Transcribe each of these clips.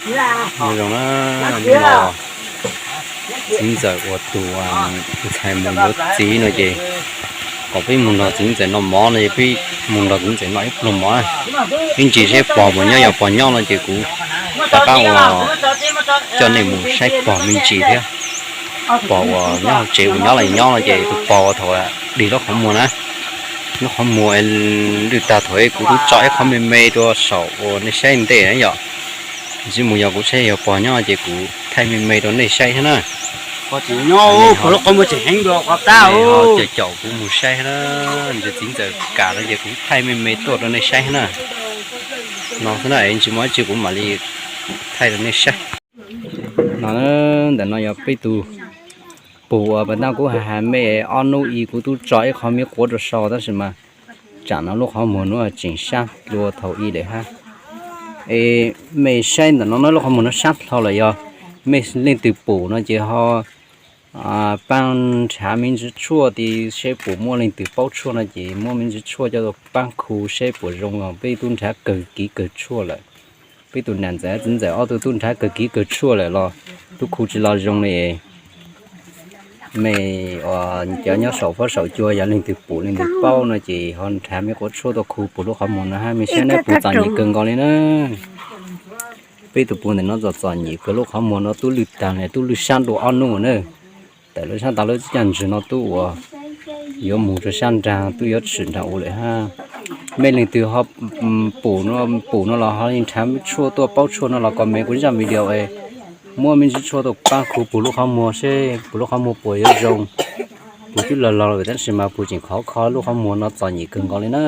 Nyob zoo na, hnub no txiv ntxawm uas tus ntxhais mus yuav txiv no ces kom peb mus nrog txiv ntxawm noj mov no ces peb mus nrog txiv ntxawm noj ib pluag mov na. Ib ntsis saib pog puas nyob, yog pog nyob no ces kuv rov qab uas coj nej mus saib pog me ntsis thiab. Pog uas nyob hauv tsev uas nyob los nyob no ces tus pog uas thaum dig lub qhov muag na, lub qhov muag lwj tag thaum kuv twb tso ib qhov me me rau saum uas nej saib ntej na yom. Ntsis mus yog kuv saib yog pog nyob ces kuv thaij me me rau nej saib thiab na. Caum caum kuv mus saib thiab na, ntshe txiv ntxawm kam no ces kuv thaij me me tuaj rau nej saib thiab na. No xwb na, ntsis muaj ib ntsis kuv mam li thaij rau nej saib. No, ntawm no yog peb tus pug uas pas tag kuv hais hais mej ob hnub i kuv twb tso ib qho me quav rau sau tab sis mas tsam no lub qhov muag no tseem sab dua thaum i lawm hab. Es mej saib ntawm no na, lub qhov muag no sab dhau lawm, yog mej leej twg pum no ces ho paab nrhav me ntsis tshuaj tis seb puas muaj leej twg paub tshuaj no ces muab me ntsis tshuaj coj tuaj paab khu seb puas zoo os. Peb tub nrhav kawg kiv kawg tshuaj lawm. Peb tus nam ntxawm txiv ntxawm ob tug tub nrhav kawg kiv kawg tshuaj lawm los tub khu tsis los zoo li. Mej uas cov nyob saum huab saum cua yog leej twg pum leej twg paub no ces ho nrhav me quav tshuaj tuaj khu puag lub qhov muag no hab. Mej saib neb puas txom nyem kawg nkaus li na. Peb tus pug ntawm no txom txom nyem kawg, lub qhov muag no tub lwj tag, tub lwj sab dua ob hnub na. Tawm lub sab tag lub caj ntswg no tub uas yuav mus rau sab nraag, tub yuav tshwm nraag ua lawm hab. Mej leej twg ho pum no los ho nrhav tshuaj tuaj paub tshuaj no los comment kuv zaj video es muab me ntsis tshuaj tuaj paab khu puag lub qhov muag seb puag lub qhov muag puas yuav zoo. Puag twb laug laug lawm tab sis mas puag tseem khov kho, lub qhov muag no txom nyem kawg nkaus li na.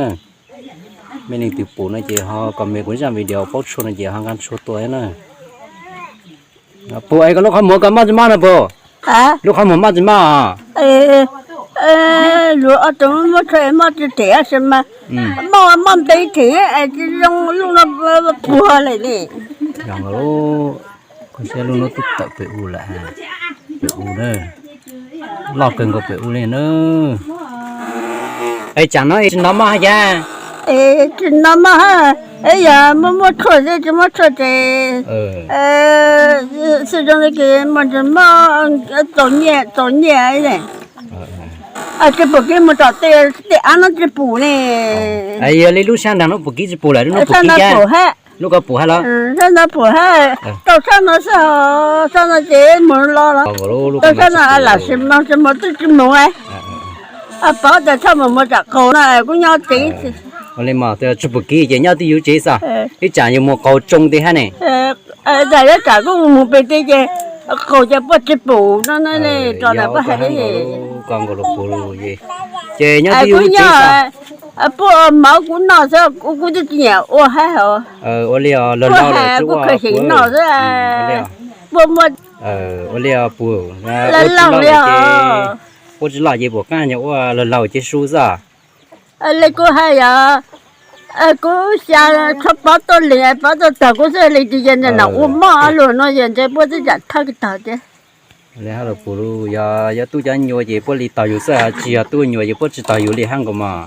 Mej leej twg pum no ces ho comment kuv zaj video paub tshuaj no ces ho nqaa tshuaj tuaj na. Puag es koj lub qhov muag koj mob tsis mob no puag? Lub qhov muag mob tsis mob? Luag ob tug muab tshuaj mob tsis them tab sis mas mob mob ntev them es tsis zoo, lub no puag lawm ne. Koj saib lub no twb tawm pem u lawm, pem u na, loj kawg nkaus pem u li na. Es tsam no tsis hnov mob hab cas? Tsis hnov mob hab, yog muab muab tshuaj xwb, tsis muab tshuaj ces xwm zoo li ces muaj ntsis mob txaus nyiaj, txaus nyiaj. Tsis pum kiv mus tom tej, tej av no tsis pum ne. Yog li lub sab nraag no pum kiv tsis pum lawm, lub no pum kiv cas? Lub ko pum hab los? Sab no pum hab, tau sab no xwb, sab no ces mus los los, tau sab no lam sis moog tsis moog twb tsis moog. Paub tas txhob mus mus tsam qaug no kuv nyob tsev. Ua li mas tsis pum kiv ces nyob twj ywm tsev xwb, ib tsam yus mus qaug tsoo ti hab ne. Ib tsam kuv mus pem teb ces qaug ces puab tsis pum no, rov tas puab hais li. Ko nkaus lug pum ces nyob twj ywm tsev xwb. Puab mov kuv noj xwb, kuv twb tsis nyiam ua hab hos. Ua li os, laug laug lawm tsis ua kuv noj xwb. Ua li os, puag, laug laug lawm ces puab tsis loj ces puas qaab nyob ua laug laug ces su xwb. Li kuv hais yog kuv xav txhob pov tuaj lees, pov tuaj tog kuv xwb, lees twg ces nam ua mob luag no yog ntshe puab twb tsam thawb tog thiab. Li hab los puag, yog yog tub cov nyuas ces puab li tog yus xwb, tsis yog tub nyuas ces puab tsis tog yus li hab nkaus mas.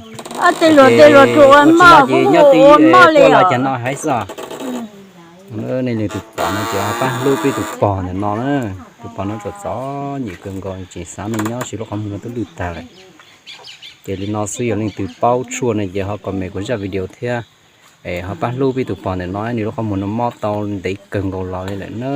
Tej luag tej luag tsuas ua mob, kuv ua mob li os. Tus pom no ces ho paab hlub peb tus pog ntawm no na. Tus pog no txom txom nyem kawg nkaus, tseem xav mej nyob tsis, lub qhov muag no twb lwj tag lawm. Ces li no xwb, yog leej twg paub tshuaj no ces ho comment kuv zaj video thiab, es ho paab hlub peb tus pog ntawm no, nws lub qhov muag no mob tau ntev kawg nkaus los li lawm na.